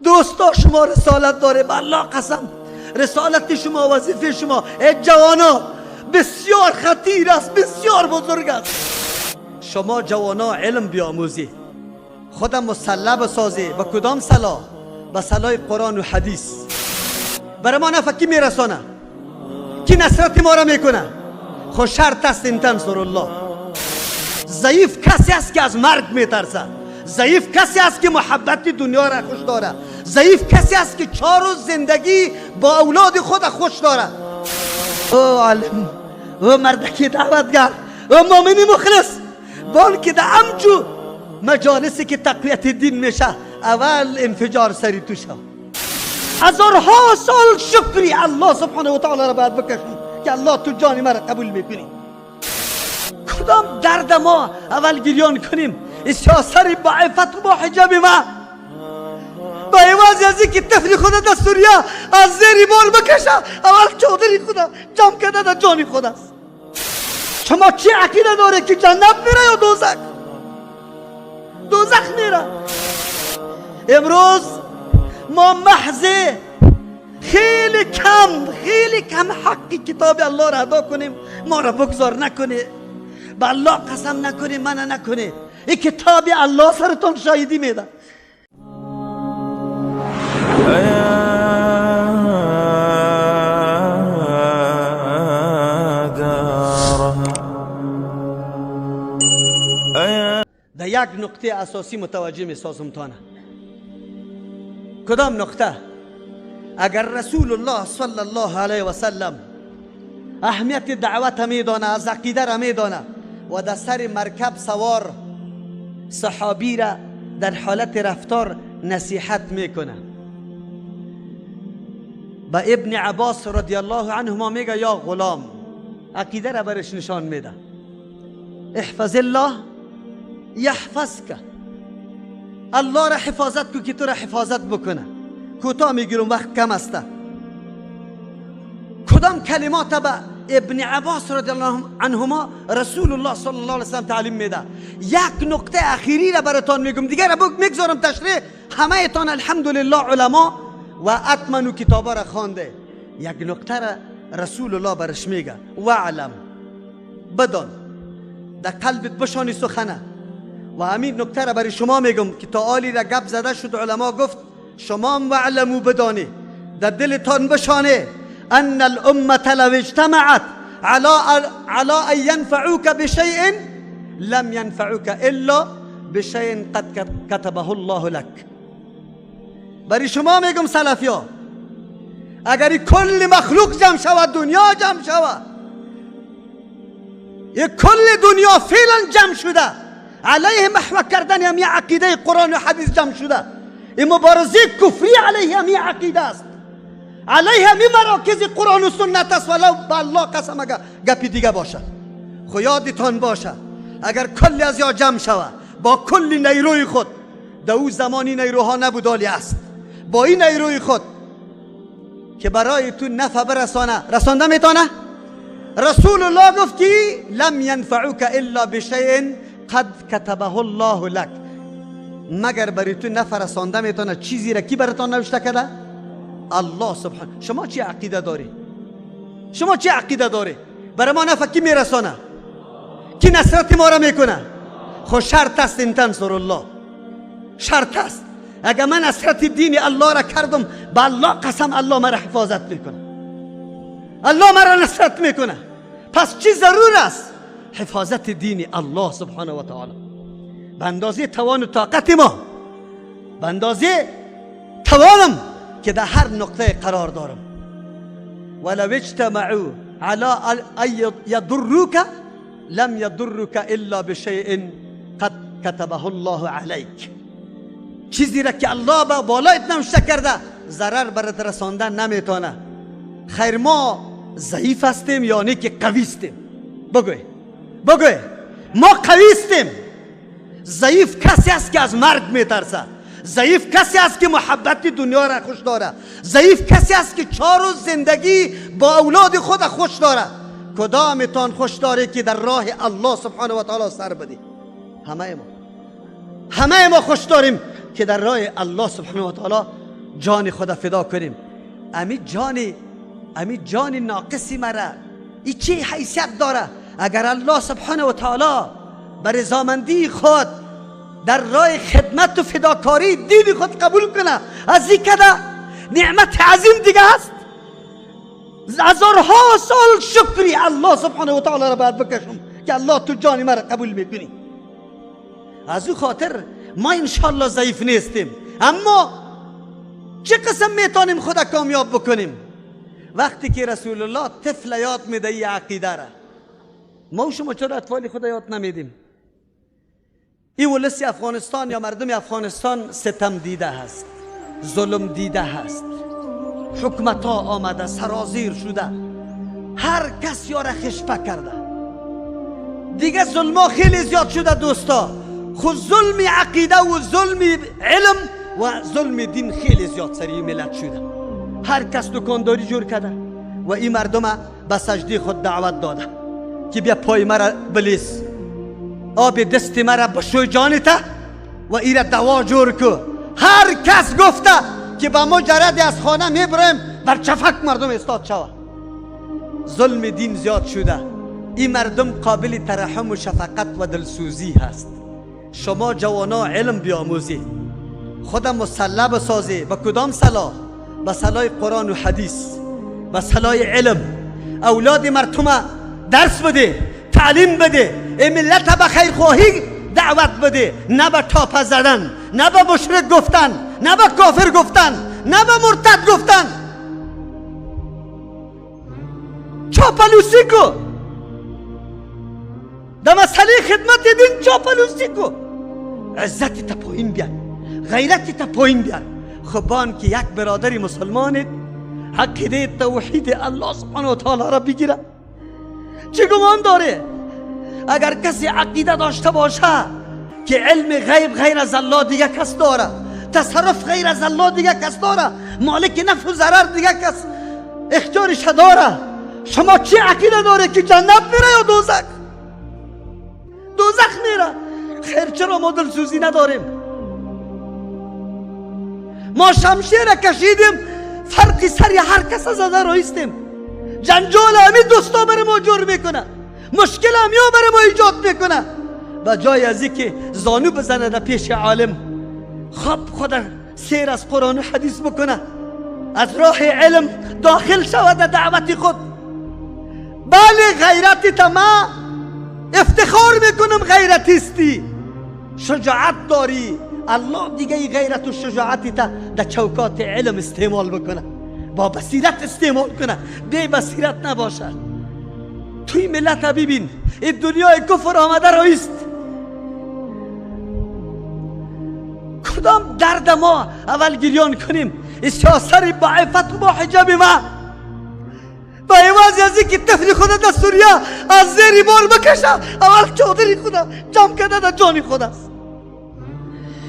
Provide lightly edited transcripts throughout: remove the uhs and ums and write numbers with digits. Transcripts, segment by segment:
دوستا شما رسالت داره، به الله قسم رسالت شما، وظیفه شما ای جوانا بسیار خطیر است، بسیار بزرگ است. شما جوانا علم بیاموزی، خودم مسلح بسازی. با کدام سلاح؟ با سلاح قرآن و حدیث. برای ما نفع کی میرسانه؟ کی نصرت ما را میکنه؟ خو شرط است ان تنصر الله. ضعیف کسی است که از مرگ میترسه، ضعیف کسی است که محبت دنیا را خوش داره، ضعیف کسی است که 4 روز زندگی با اولاد خود خوش داره. او عالم، او مردکی دعوتگر، او مؤمنی مخلص، بلکه در امجو مجالسی که تقویت دین میشه اول انفجار سری تو شد. هزارها سال شکری الله سبحانه و تعالی را باید بکشی که الله تو جان مرا قبول میکنی. کدام درد ما اول گریان کنیم؟ سیاست با عفت و با حجاب ما، با عوض از اینکه طفل خود در سوریه از زیر بار بکشه، اول چادری خود جمع کرده در جان خود است. شما چی عقیده داره که جنت میره یا دوزخ؟ دوزخ میره. امروز ما محض خیلی کم، خیلی کم حق کتاب الله را ادا کنیم. ما را بگذار نکنه، به الله قسم نکنه، منع نکنه. این کتاب الله سرتون شاهدی میده. در یک نقطه اساسی متوجه میسازم تانه. کدام نقطه؟ اگر رسول الله صلی الله علیه و سلم اهمیت دعوت میدانه، از عقیده را میدانه و در سر مرکب سوار صحابی را در حالت رفتار نصیحت میکنه، با ابن عباس رضی الله عنهما میگه یا غلام، عقیده را برش نشان میده، احفظ الله یحفظک، الله را حفاظت کو که تو را حفاظت بکنه. کوتاه میگیرم وقت کم است. کدام کلمات به ابن عباس رضی الله عنهما رسول الله صلی الله علیه وسلم تعلیم میده؟ یک نقطه اخیری را براتان میگم، دیگر را میگذارم تشریح. همه تان الحمدلله علما و اتمنو کتابا را خوانده. یک نقطه را رسول الله برش میگه، وعلم، بدان، در قلبت بشانی سخنه. و همین نکته را برای شما میگم که تا آلی را گپ زده شد، علما گفت شما هم وعلمو بدانی، در دلتان بشانه، ان الامة لو اجتمعت على ان ينفعوك بشيء لم ينفعوك الا بشيء قد كتبه الله لك. برای شما میگم سلفیا، اگر کل مخلوق جمع شود، دنیا جمع شود، یک کل دنیا فعلا جمع شده علیه محو کردن همی عقیده قرآن و حدیث جمع شده، این مبارزه کفری علیه همی عقیده است، علیه همی مراکز قرآن و سنت است. ولو به الله قسم اگر گپی دیگه باشه، خو یادتان باشه اگر کلی از یا جمع شود با کل نیروی خود، در او زمانی نیروها نبود آلی است، با این نیروی خود که برای تو نفع برسانه، رسانده میتونه؟ رسول الله گفت که لم ینفعوک الا بشیء قد كتبه الله لك، مگر برای تو نفع رسانده میتونه چیزی را کی براتون نوشته کرده؟ الله سبحانه. شما چی عقیده داری؟ شما چی عقیده داری؟ برای ما نفع کی میرسانه؟ کی نصرت ما را میکنه؟ خو شرط است ان تنصر الله، شرط است. اگر من نصرت دین الله را کردم، به الله قسم الله مرا حفاظت میکنه، الله مرا نصرت میکنه. پس چی ضرور است؟ حفاظت دین الله سبحانه و تعالی به اندازه توان و طاقت ما، به اندازه توانم که در هر نقطه قرار دارم. ولو اجتمعوا على ان يضروك لم يضرك الا بشيء قد كتبه الله عليك. چیزی را که الله به بالایت نوشته کرده ضرر برات رساندن نمیتونه. خیر ما ضعیف هستیم یا نه که قوی هستیم؟ بگوی، بگوی، ما قوی هستیم. ضعیف کسی است که از مرگ میترسه، ضعیف کسی است که محبت دنیا را خوش داره، ضعیف کسی است که 4 روز زندگی با اولاد خود خوش داره. کدامتان خوش داره که در راه الله سبحانه و تعالی سر بدی؟ همه ما، همه ما خوش داریم که در راه الله سبحانه و تعالی جان خدا فدا کنیم. امی جان ناقصی مرا ای چه حیثیت داره؟ اگر الله سبحانه و تعالی بر رضامندی خود در راه خدمت و فداکاری دین خود قبول کنه، از این کده نعمت عظیم دیگه است. هزارها سال شکری الله سبحانه و تعالی را باید بکشم که الله تو جان مرا قبول میکنی. از او خاطر ما انشالله ضعیف نیستیم، اما چه قسم میتونیم خدا کامیاب بکنیم؟ وقتی که رسول الله طفل یاد میده ای عقیده را، ما و شما چرا اطفال خدا یاد نمیدیم؟ این ولس افغانستان یا مردم افغانستان ستم دیده هست، ظلم دیده هست، حکومت ها آمده سرازیر شده، هر کس یاره خشپه کرده دیگه. ظلم ها خیلی زیاد شده دوستا. خود ظلم عقیده و ظلم علم و ظلم دین خیلی زیاد سری ملت شده. هر کس دکانداری جور کرده و این مردم به سجده خود دعوت داده که بیا پای مرا بلیس، آب دست مرا بشوی جانته و ایره دوا جور کو. هر کس گفته که با مجرد از خانه میبریم بر چفک مردم استاد شوه. ظلم دین زیاد شده. این مردم قابل ترحم و شفقت و دلسوزی هست. شما جوانا علم بیاموزید، خودم مسلح بسازی. با کدام سلاح؟ با سلاح قرآن و حدیث، با سلاح علم. اولاد مردم درس بده، تعلیم بده، این ملت به خیرخواهی دعوت بده، نه به تاپه زدن، نه به مشرک گفتن، نه به کافر گفتن، نه به مرتد گفتن. چاپلوسی کو در مسئله خدمت دین، چاپلوسی کو. عزت تا پایین بیار، غیرت تا پایین بیار. خبان که یک برادر مسلمانت عقیده توحید الله سبحانه و تعالی را بگیره، چه گمان داره؟ اگر کسی عقیده داشته باشه که علم غیب غیر از الله دیگه کس داره، تصرف غیر از الله دیگه کس داره، مالک نفع و ضرر دیگه کس اختیارش داره، شما چه عقیده داره که جنت میره یا دوزخ؟ دوزخ میره. خیر چرا ما دلسوزی نداریم؟ ما شمشیر کشیدیم، فرقی سری هر کس زده رایستیم. جنجال همی دوستا بر ما جور میکنه، مشکل همیا بر ما ایجاد میکنه. با جای از که زانو بزنه در پیش عالم، خب خود سیر از قرآن و حدیث بکنه، از راه علم داخل شود در دعوت خود. بله غیرت تما افتخار میکنم، غیرتیستی، شجاعت داری. الله دیگه ای غیرت و شجاعتی تا در چوکات علم استعمال بکنه، با بصیرت استعمال کنه، بی بصیرت نباشه. توی ملت ببین، این دنیای کفر آمده رایست. کدام درد ما اول گریان کنیم؟ سیاست با عفت و با حجاب ما، با عوض از اینکه طفل خود در سوریه از زیر بار بکشه، اول چادری خود جمع کرده در جان خود است.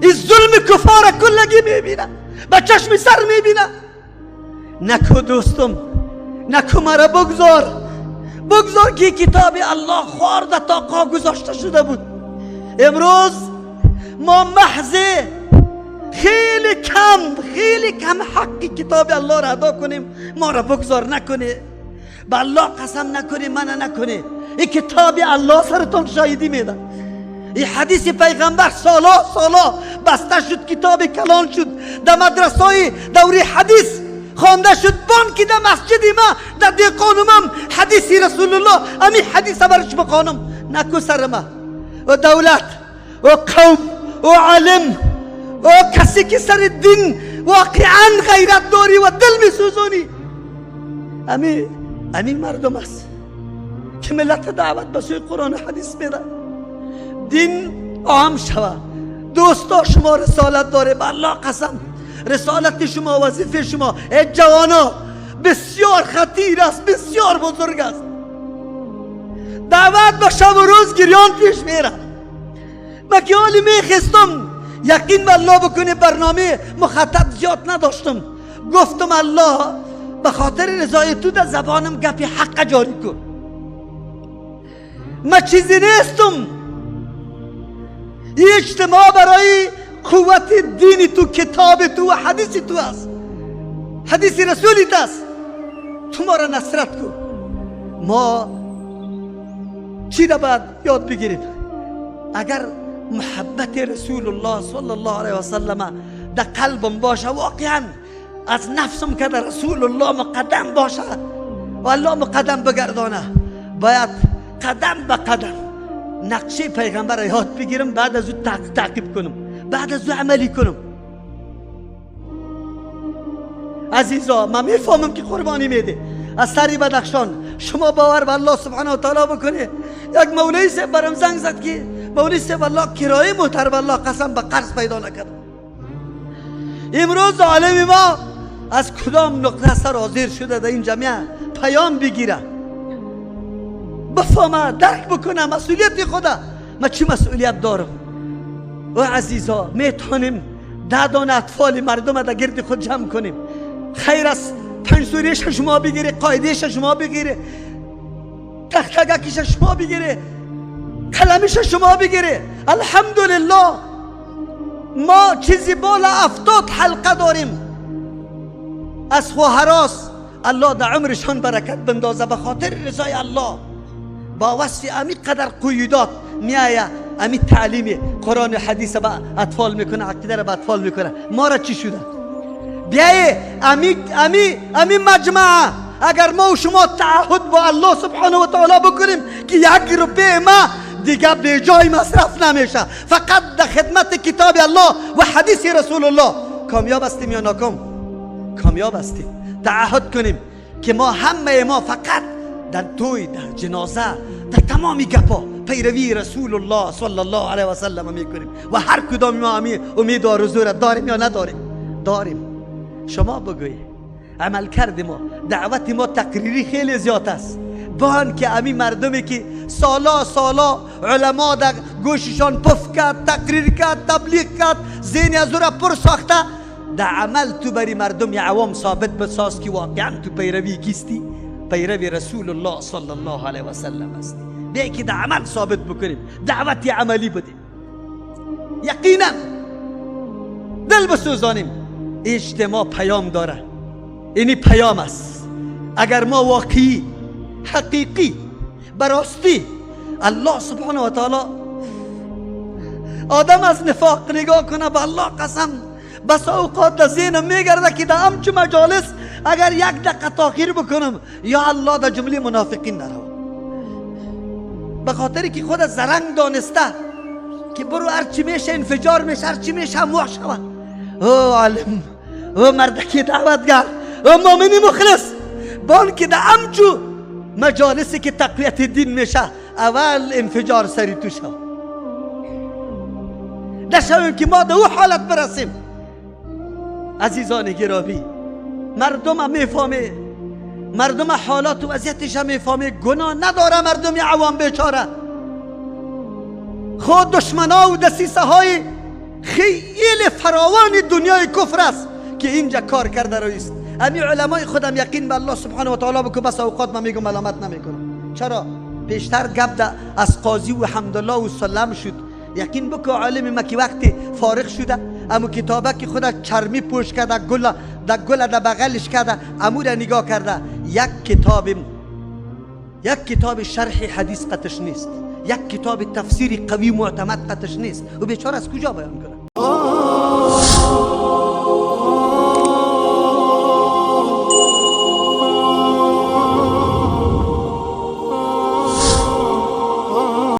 این ظلم کفار کلگی میبینه، با چشم سر میبینه. نکو دوستم، نکو مرا بگذار، بگذار که کتاب الله خوارده تا قا گذاشته شده بود. امروز ما محض خیلی کم، خیلی کم حق کتاب الله را ادا کنیم. ما را بگذار نکنه، به الله قسم نکنه، منع نکنه. این کتاب الله سرتون شاهدی میده. این حدیث پیغمبر سالا سالا بسته شد، کتاب کلان شد، در مدرسه دوری حدیث خوانده شد. بانکی در مسجد ما در دیقانمم حدیث رسول الله، امی حدیث برش بخوانم. نکو سر ما و دولت و قوم و عالم و کسی که سر دین واقعا غیرت داری و دل میسوزانی، امی مردم است که ملت دعوت به سوی قرآن و حدیث میده. دین عام شوه. دوستا شما رسالت داره، به الله قسم رسالت شما، وظیفه شما ای جوانا بسیار خطیر است، بسیار بزرگ است. دعوت به شب و روز گریان پیش میره. من که حالی میخستم یقین به الله بکنه، برنامه مخاطب زیاد نداشتم، گفتم الله به خاطر رضای تو در زبانم گپی حق جاری کن. من چیزی نیستم. این اجتماع برای قوت دین تو، کتاب تو و حدیث تو است. حدیث رسولی است، تو ما را نصرت کو. ما چی را باید یاد بگیریم؟ اگر محبت رسول الله صلی الله علیه و سلم در قلبم باشه، واقعا از نفسم که در رسول الله مقدم باشه و الله مقدم بگردانه، باید قدم به قدم نقشه پیغمبر را یاد بگیرم، بعد از او تعقیب کنم، بعد از او عملی کنم. عزیزا من میفهمم که قربانی میده از سری بدخشان، شما باور به الله سبحانه و تعالی بکنه. یک مولوی صاحب برام زنگ زد که مولوی صاحب الله کرایه موتر به الله قسم به قرض پیدا نکرد. امروز عالم ما از کدام نقطه سر حاضر شده در این جامعه پیام بگیره، بفهمه، درک بکنه مسئولیت خدا. ما چی مسئولیت دارم؟ و عزیزا میتونیم 10 دانه اطفال مردم در گرد خود جمع کنیم، خیر است 5 سوریش شما بگیره، قاعدهش شما بگیره، تختگکش شما بگیره، قلمش شما بگیره. الحمدلله ما چیزی بالا 70 حلقه داریم از خواهراس. الله در عمرشان برکت بندازه، به خاطر رضای الله با وصف امی قدر قیودات میایه، امی تعلیم قرآن و حدیث به اطفال میکنه، عقیده را به اطفال میکنه. ما را چی شده؟ بیایه امی امی امی مجمعه اگر ما و شما تعهد با الله سبحانه و تعالی بکنیم که 1 روپیه ما دیگه به جای مصرف نمیشه، فقط در خدمت کتاب الله و حدیث رسول الله، کامیاب هستیم یا ناکام؟ کامیاب هستیم. تعهد کنیم که ما همه ما فقط در توی، در جنازه، در تمامی گپا پیروی رسول الله صلی الله علیه و سلم میکنیم و هر کدام ما امید و آرزو را داریم یا نداریم؟ داریم. شما بگویی عمل کرد ما، دعوت ما تقریری خیلی زیاد است. بان که امی مردمی که سالا سالا علما در گوششان پف کرد، تقریر کرد، تبلیغ کرد، ذهن از او را پر ساخته، در عمل تو بری مردم یا عوام ثابت بساز که واقعا تو پیروی کیستی؟ پیروی رسول الله صلی الله علیه و سلم هستی. بیای که در عمل ثابت بکنیم، دعوت عملی بدیم، یقینا دل بسوزانیم. اجتماع پیام داره، اینی پیام است. اگر ما واقعی حقیقی براستی الله سبحانه و تعالی، آدم از نفاق نگاه کنه، به الله قسم بس اوقات در ذهنم میگرده که در همچو مجالس اگر 1 دقیقه تاخیر بکنم یا الله در جمله منافقین نرو، به خاطری که خود زرنگ دانسته که برو هرچی میشه انفجار میشه، هرچی میشه هموح شود. او عالم، او مردکی دعوتگر، او مؤمنی مخلص، بان که در همچو مجالسی که تقویت دین میشه اول انفجار سری تو شد. نشویم که ما در او حالت برسیم. عزیزان گرامی، مردم میفهمه، مردم حالات و وضعیتش میفهمه، گناه نداره مردم عوام بیچاره. خود دشمنا و دسیسه های خیلی فراوان دنیای کفر است که اینجا کار کرده رویست. امی علمای خودم یقین به الله سبحانه و تعالی بکن، بس اوقات من میگم ملامت نمیکنم. چرا؟ پیشتر گپ از قاضی و حمدالله و سلم شد. یقین بکن عالم ما که وقتی فارغ شده، امو کتابه که خود چرمی پوش کرده، گل در گل در بغلش کرده، امو را نگاه کرده، یک کتاب شرح حدیث قطش نیست، یک کتاب تفسیر قوی معتمد قطش نیست. و بیچاره از کجا بیان کنه؟